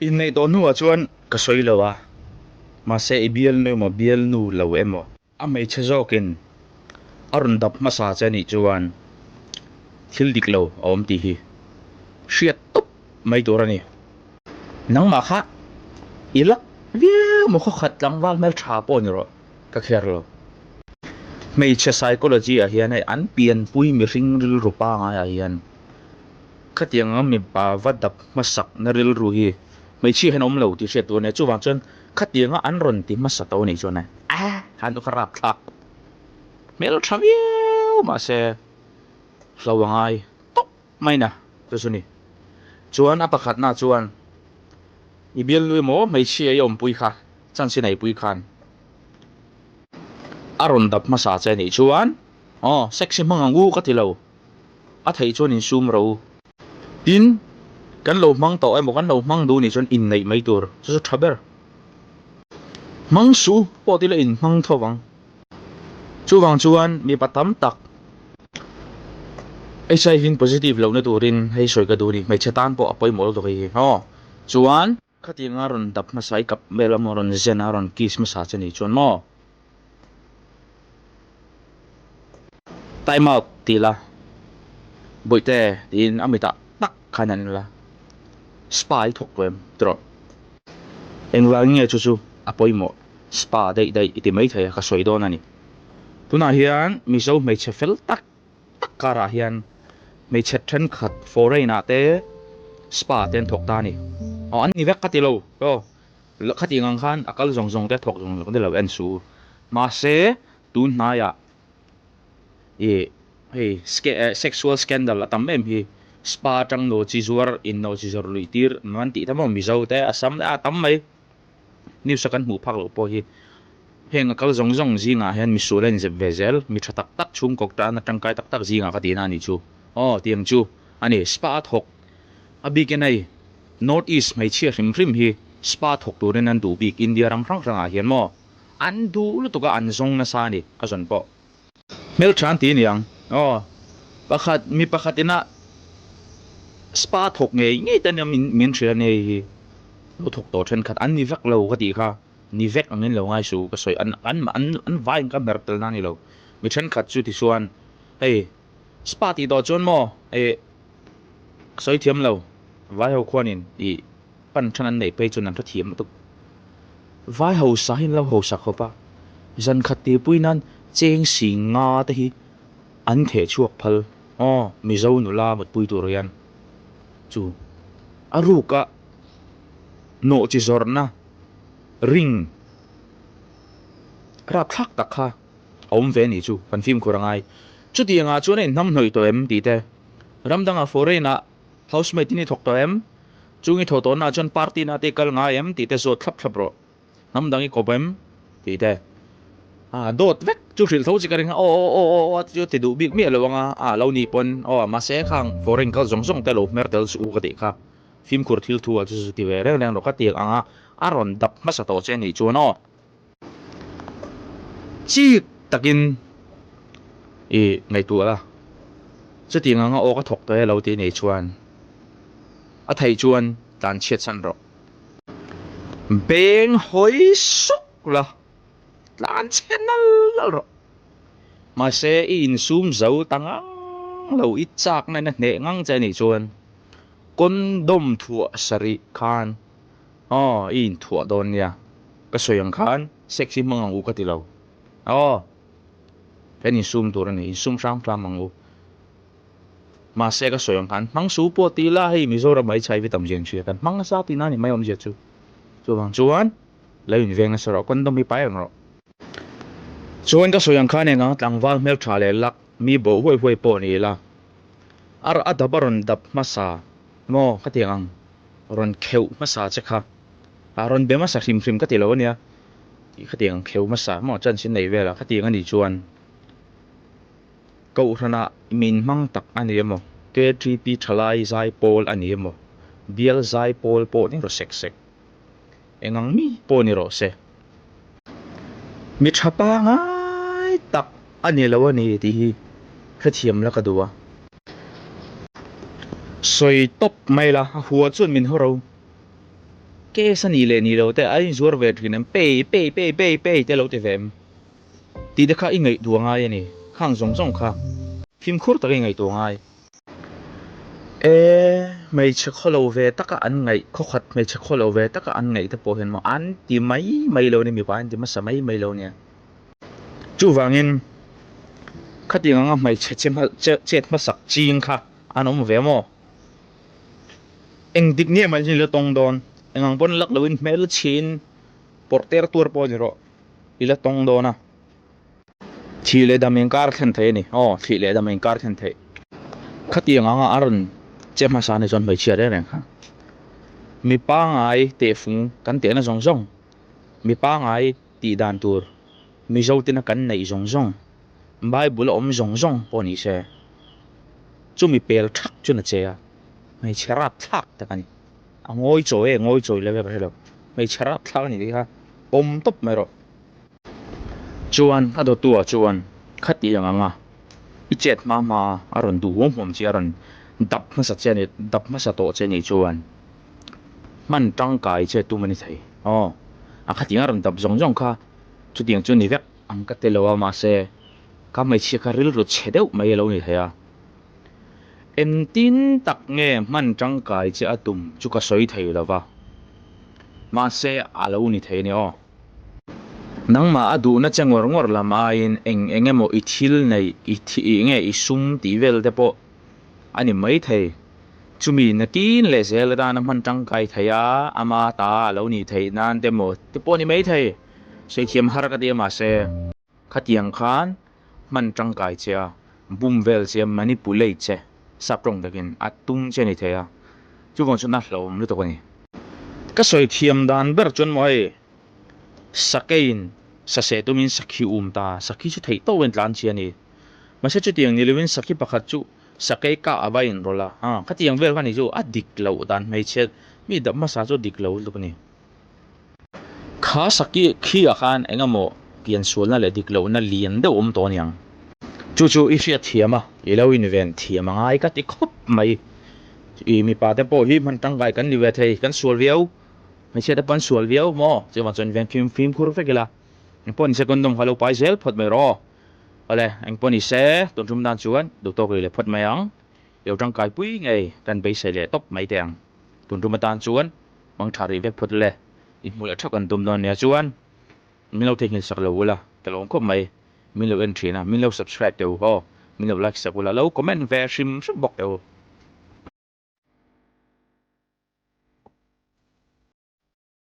Inneih tawh hnuah chuan ka sawi lo a, mahse i bialnu emaw bialnu lo emaw, a hmeichhe zawkin a rawn dap hmasa che anih chuan thil dik lo a awm tih hi hriat tawp mai tur a ni. Nangmah kha i lak viau maw khawkhat tlangval hmeltha pawh ni rawh ka kher lo. Hmeichhe psychology ah hian hei an pianpui mihring rilru pangaiah hian Khatiang anga mipa va dap hmasakna rilru hi hmeichhia hian a awm lo tih hriat tur a nia. Chuvang chuan khatianga an rawn ti hmasa tawh a nih chuan a han kha rapthlak hmel tha viau mahse hlo a ngai tawp mai na chu chu ni. Chuan a pakhatna chuan i bialnu emaw hmeichhia i awmpui kha chance i neipui khan a rawn dap hmasa che a nih chuan aw sex hi hmang ang u ka ti lo. A theih chuan insum ro. Tin, kan lo hmang tawh emaw kan lo hmang duh nih chuan inneih mai tur chu chu tha ber. Hmang suh pawh tila inhmang tho vang. Chuvang chuan mipa tam tak HIV in positive lohna turin hei sawi ka duh a ni. Hmeichhe tan pawh a pawimawh lutuk hei hi. Aw chuan. Khatianga rawn dap hmasa i kap vel emaw rawn zen a rawn kiss hmasa che nih chuan maw? Time out ti la, Bawihte tiin a mitah tak khan an en la, Spa i thawk tawh em tiraw? Engvangin nge chu chu a pawimawh spa daih daih i ti maithei a ka sawi dawn a ni. Tunah hian Mizo hmeichhe fel tak tak karah hian hmeichhe thenkhat foreign ah te spa te an thawk ta a ni. Aw an ni vek ka ti lo aw khatiang ang khan a kal zawng zawng te thawk zawng zawng te lo en suh u. Mahse tun hnaiah ih hei sexual scandal a tam em hi spa atang nawhchi zuar in nawhchi zawrh luih tir an tih te maw Mizo te Assam te a tam mai. News a kan hmuh phak loh pawh hi heng a kal zawng zawng zingah hian misual a inzep ve zel, mi tha tak tak chhungkaw tan a tangkai tak tak zingah ka tihna a nih chu. Aw tiang chu a ni, spa a thawk a bikin hei North East hmeichhia hrim hrim hi spa thawk turin an duh bik India ram hrang hrangah hian maw an duh lutuk a an zawng nasa a ni a zawn pawh. Hmeltha an ti aniang. Aw, pakhat mi pakhat ina spa thawk ngei ngei te ania min min hrilh a nia hei hi. Lo thawk tawh thenkhat an ni vek lo ka tih kha, ni vek angin lo ngai suh ka sawi an an an an vaiin ka hmer tel na a ni lo. Mi thenkhat chu tichuan hei spa tih tawh chuan maw ih ka sawi thiam lo vai ho khuanin ih pan than an neih phei chuan an hrethiam lutuk. Vai hausa hi an lo hausa khawp a, zan khat tirpui nan cheng sing nga te hi an theh chhuak phal aw Mizo nula mutpui tur hian chu a ruka nawh chi zawrhna ring rapthlak tak kha a awm ve a nih chu kan fimkhur a ngai. Chutiangah chuan a inhnamhnawih tawh em tih te ramdangah foreign ah Housemaid in i thawk tawh em? Chung i thawh tawhnaah chuan party na te i kal ngai em? tih te zawt thlap thlap rawh. Hnam dang i kawp em? tih te. Ah, dawt vek chu hrilh tho chi ka ring a, aw aw aw aw aw chu ti duh bik miah lo ang a, ah lo ni pawn aw mahse khang foreign kal zawng zawng te lo hmer tel suh u ka tih kha. Fimkhur thil thu ah chu chu ti ve reng reng rawh ka tiang ang a, a rawn dap hmasa tawh che nih chuan aw. Chik takin i ngaihtuah la, chutiang anga aw ka thawk tawh e lo tih nei chuan a theih chuan tlan chhiat san rawh. Beng hawi suk la, tlan chhe nal nal rawh. Mahse i insum zo ta ngang lo, i chakna in a hneh ngang che anih chuan condom thuah sarih khan Aw, i inthuah dawn nia. Ka sawi ang khan sex hi hmang ang u ka ti lo. Aw, kan insum tur a ni, insum hram hram ang u. Mahse ka sawi ang khan hmang su pawh ti ila hei Mizoram ah HIV tam zia inhria kan hmang nasa tihna a ni mai awmzia chu. Chuvang chuan lo inveng nasa rawh, condom hi pai reng rawh. Chuan ka sawi ang khan eng ang tlangval hmeltha leh lak mi bawh huai huai pawh ni ila a dap a rawn dap hmasa maw ka ti ang. Rawn kheuh hmasa che kha. A rawn be hmasa hrim hrim ka ti lo ania. Tih kha tiang kheuh hmasa maw chance in nei vel a khatiang anih chuan Kohhranah min hmang tak a ni emaw, KTP thalai zai pawl a ni emaw, bial zai pawl pawh ni rawh sek sek. Engang mi pawh ni rawh se. Mi tha pangai tak a ni lo a ni tih hi hrethiam la ka duh a. Sawi tawp mai la, a hua chuan min haw ro. Case a nih leh nih lo te a inzuar ve thin em? Pay pay pay pay pay te lo ti ve em? Tih te kha i ngaihtuah ngai a ni. Khang zawng zawng kha fimkhur taka i ngaihtuah ngai. E, hmeichhe khawlo ve taka an ngaih, khawkhat hmeichhe khawlo ve taka an ngaih te pawh hian maw an ti mai mai lo a ni, mipa an ti hmasa mai mai lo a nia. Chuvangin khatiang anga hmeichhe che chet hmasak ching kha an awm ve maw? Engtik nge mah i la tawng dawn? Eng ang pawn lak loin hmel chhin pawrh ter tuar pawh ni rawh i la tawng dawn a. Thih leh dam inkar thlen theih a ni. Aw, thih leh dam inkar thlen theih. Khatiang anga a rawn che hmasa ni chuan hmeichhia reng reng kha mi pangngai tehfung kan tehna zawng zawng, mi pangngai tih dan tur Mizo tena kan neih zawng zawng, Bible a awm zawng zawng pawh ni se, chumi pel thak chuan a che a, hmeichhe rapthlak tak a ni. A ngawi chawi e, ngawi chawi lo e ka hre lo. Hmeichhe rapthlak a ni tih kha pawm tawp mai rawh. Chuan a dawtua chuan khatiang anga i chet hma hma a rawn duh huam huam che a rawn dap hmasa che a ni, dap hmasa tawh che a nih chuan hman tangkai che tum a ni thei. Aw, a khatiang a rawn dap zawng zawng kha chutiang chu ni vek ang ka ti lo a, mahse ka hmeichhia kha rilru chhe deuh mai a lo ni thei a. Engtin tak nge hman tangkai che a tum chu ka sawi thei lo va, mahse a lo ni thei a ni aw. Nangmah a duhna che ngawr ngawr lam aiin eng eng emaw i thil neih, i thih nge i sum tih vel te pawh a ni mai thei. Chumi nakin leh zel atana hman tangkai thei a, ama ta a lo nih theih nan te maw te pawh a ni mai thei. Saithiam har ka ti a mahse. Khatiang khan hman tangkai che a, bum vel che a, manipulate che, sap tawng takin a tum che a ni thei a, chuvang chuan a hlauhawm lutuk a ni. Ka sawi thiam dan ber chuan maw hei, sakeiin saseh tumin sakhi um ta, sakhi chu theih tawkin tlan chi a ni. Mahse chutiang ni lovin sakhi pakhat chu sakei kah a va inrawlh a, ha khatiang vel kha ni chu a dik loh dan hmeichhe mi dap hmasa chu a dik lo lutuk a ni. Kha saki khi ah khan eng emaw piansualna leh dik lohna lian deuh awm tawh aniang. Chu chu i hriat thiam a, i lo inven thiam a ngai ka ti khawp mai. I mipa te pawh hi hman tangkai kan ni ve thei, kan sual viau, hmeichhia te pawh an sual viau maw? Chuvang chuan inven fim fimkhur vek ila, engpawh nise condom kha lo pai zel phawt mai rawh aw. Awle, engpawh nise tun tum dan chuan duhtawk ri leh phawt mai ang, i lo tangkai pui ngei kan beisei leh tawp mai teh ang. Tun tum atan chuan Hmang tha rih vek phawt le, i hmuh leh theuh kan tum dawn nia chuan min lo theihnghilh sak lo ula ka lawm khawp mai, min lo en thin a, min lo subscribe teh u aw, min lo like sak ula, lo comment ve hrim hrim bawk teh u.